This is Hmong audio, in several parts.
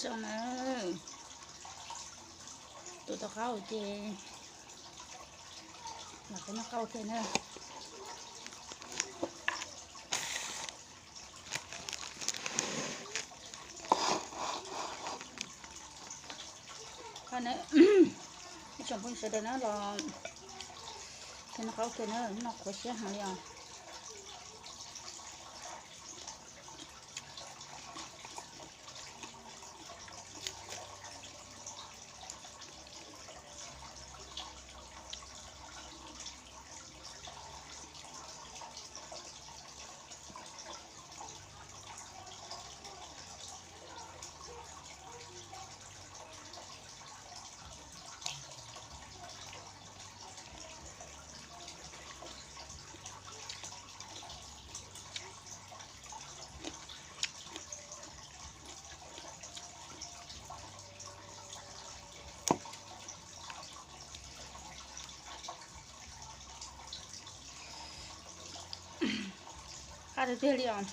Zoo na, tus tau qaub ces los qhov noj qaub thiab na. Qhov na, ib tsoom phooj ywg sawv daws na los qhov noj qaub thiab na, noj qhuav siab heev li os. Qab tiag tiag li os.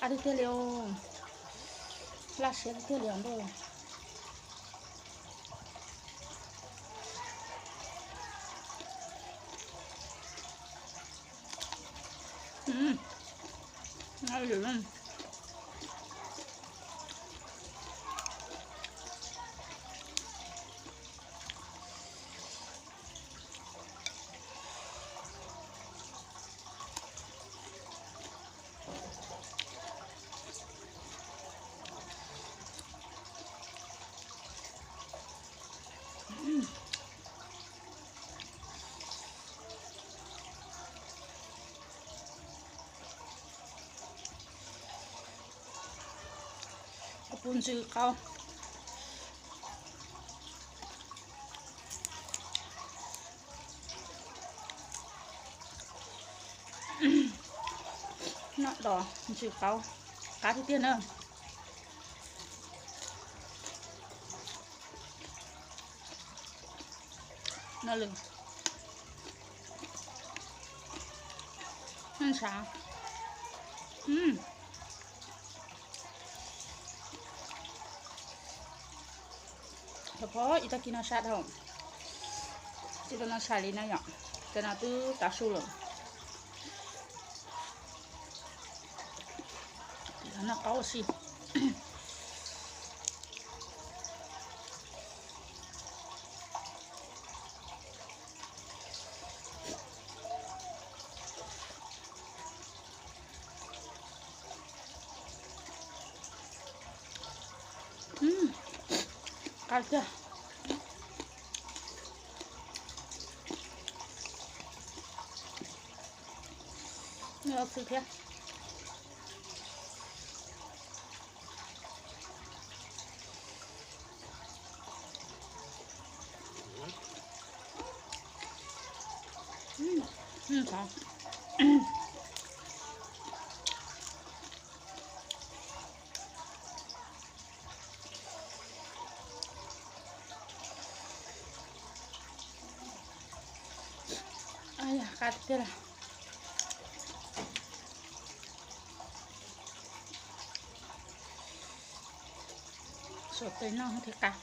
Qab tiag tiag li os. Laj siab tiag tiag li os ntuj. Kuv pub ntswg qaub. Noj dos ntswg qaub, qab tiag tiag na. No lwm ntshav. Thov phob ib tag kis no sab dhau, ib tag no sab li na yom, cov no twb tav su lawm. Noj qaub ua si. Qab tiag. Nws ua xwb thiab. Qab tiag tiag. Suav tes noj thiab qab.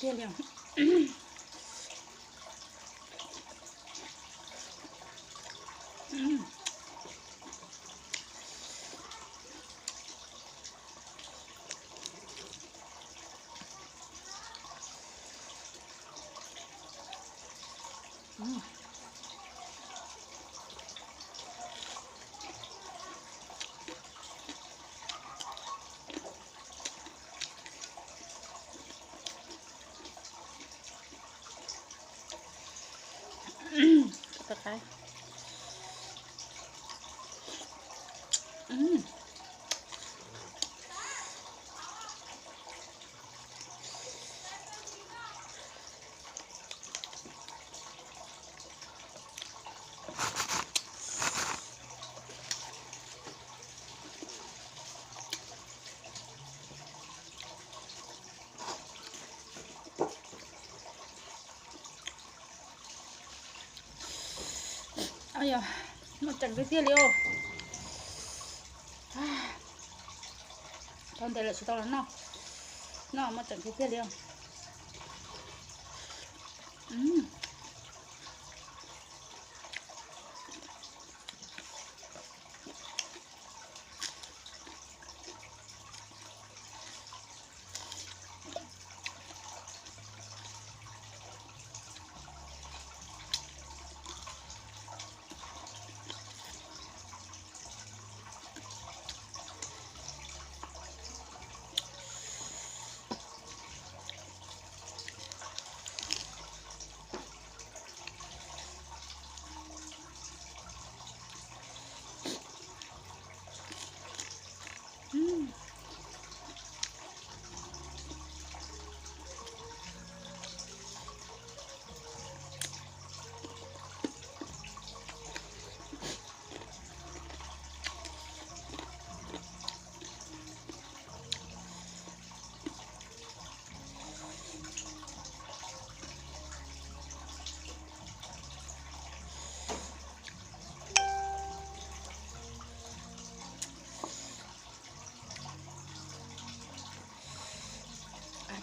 Tiag li. Yog, muaj tseem tiag tiag li os. Tau ntev lawm tsis tau los noj. Noj muaj tseem tiag tiag li os.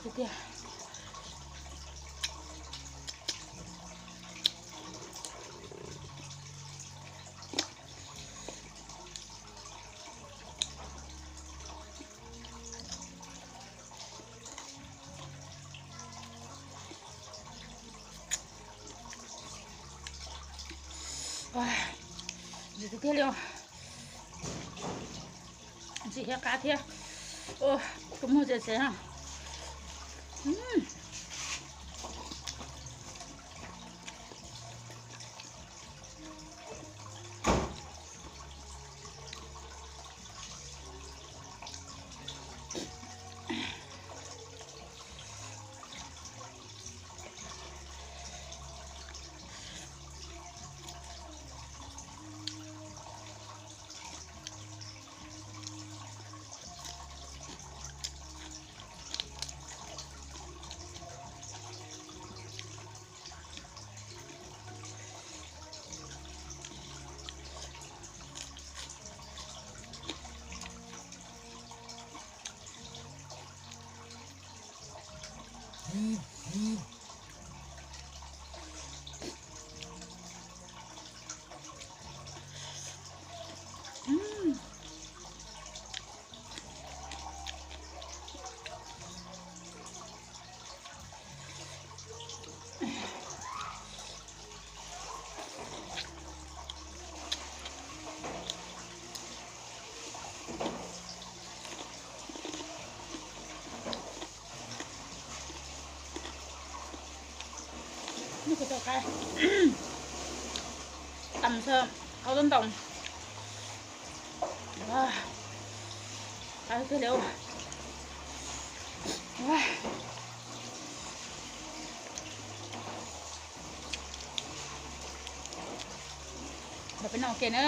Tiag tiag. Ntsim tiag tiag li os. Ntsim thiab qab thiab. Kua muag tsev tsev na. Noj kuv tau qab, tam ntxhw qau tub ntoos. Qab tiag li. Los peb noj ua ke na.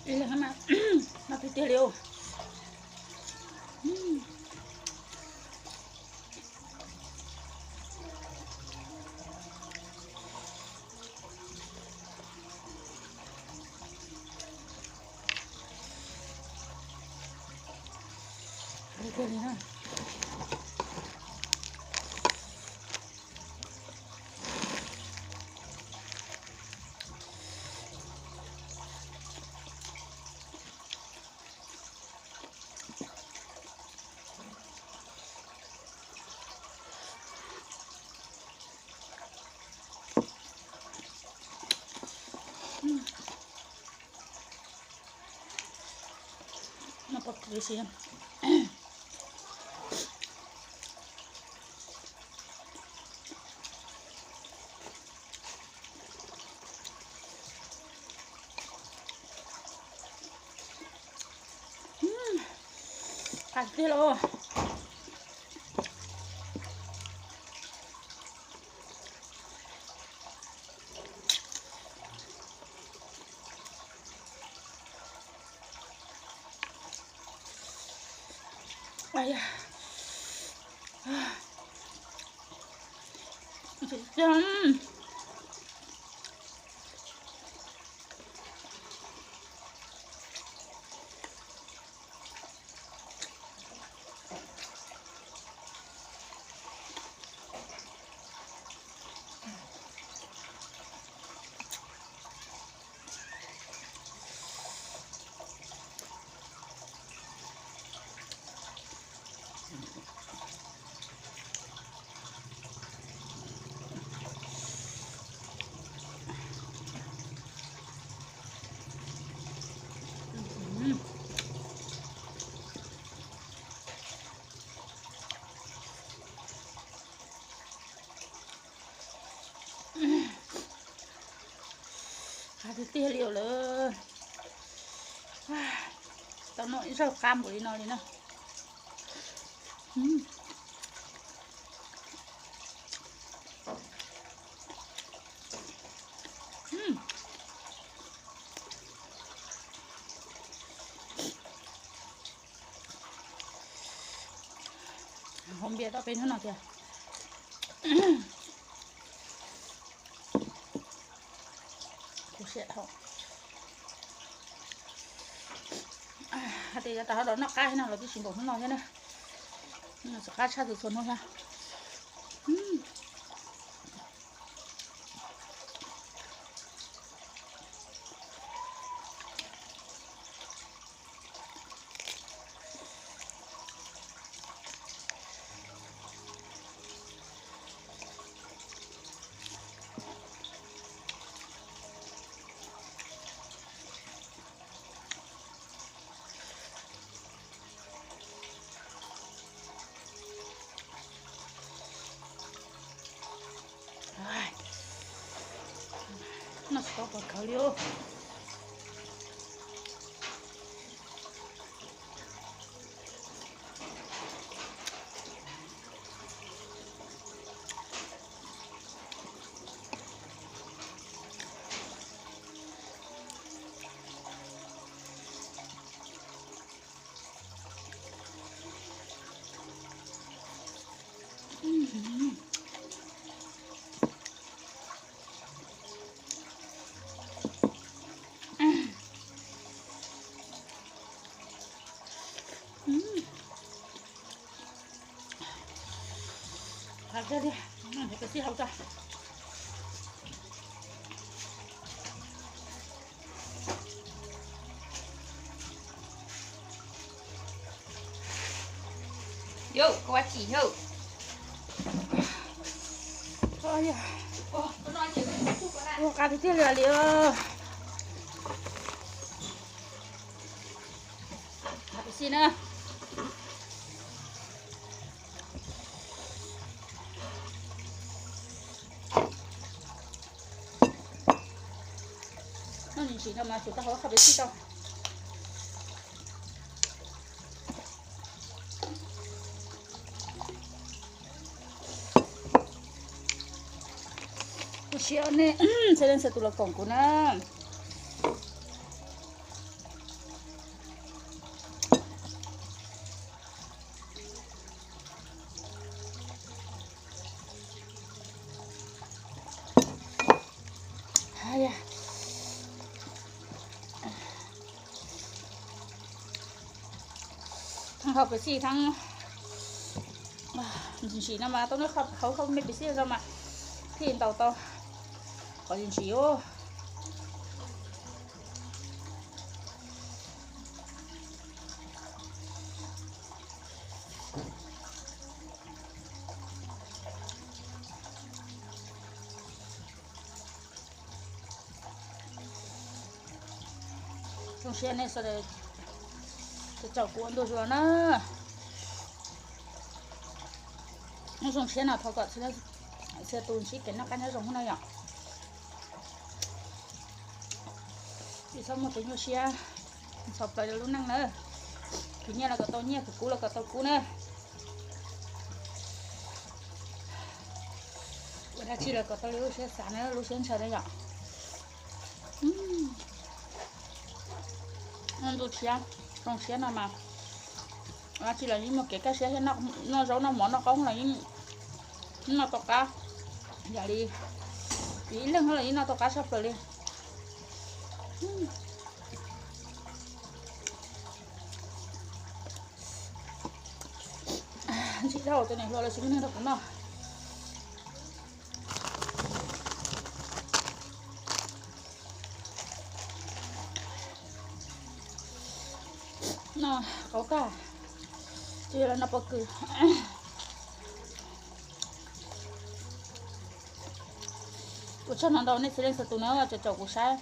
Ib leeg mas no tiag tiag li os. No pom kws si. Qab tiag los. Qab tiag tiag li lawm. Tau noj ib zaug qab npaum li no li na. Hau npias tau peb hnub no tiag. Kuv siab dhau. Hais tias yav tas ho los noj qab no los twb tsis npaum hnub no thiab na. Txom qab tshaj txhua txhua hnub thiab. Noj tsis tau pom kawg li os. Qab tiag tiag, no peb sib haus tso. Yus, koj ua tsim yus. Ua qab tiag tiag li os. Qab peb sib na. Noj ntsim ntsim no mas tsum tau hau qab peb sib tau. Kuv siab nej txhua leej txhua tus los koom kuv na. Ho piv xij thaum ntsim no mas tau neb qhauv me piv xij zoo mas thiaj ntaus tau qhov ntsim os. Zoo siab nej sawv daws caum kuv ua ntu zus na. Zoo siab no thov kom txhua tus ntsib kev noj qab nyob zoo na yom. Tsis txhob muaj kev nyuaj siab ntxhov plaws rau lub neej na. Khwv nyiaj los kom tau nyiaj, khwv kub los kom tau kub na. Ua dab tsi los kom tau li lub siab xav na, lub siab ntshaw na yom. Ntuj tshiab, zoo siab no mas dab tsi los yeej muaj kev kaj siab thiab, noj zaub noj mov noj qoob los yeej noj tau qab, yam li ib leeg los yeej noj tau qab tshaj plaws li. Ntsim dhau tus niam hluas los tsis muaj neeg rau kuv noj. Noj qauv tag, ces los noj pob kws. Ua tsaug ntau ntau nej txhua leej txhua tus na, caum caum kuv saib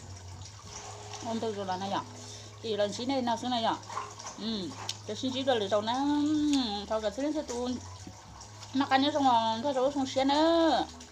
ua ntu zus los na yom. Ces los ntsib nej no xwb na yom. Ces sib ntsib dua lwm zaus na. Thov kom txhua leej txhua tus noj qab nyob zoo, nrog rau lub xyoo siab nawb.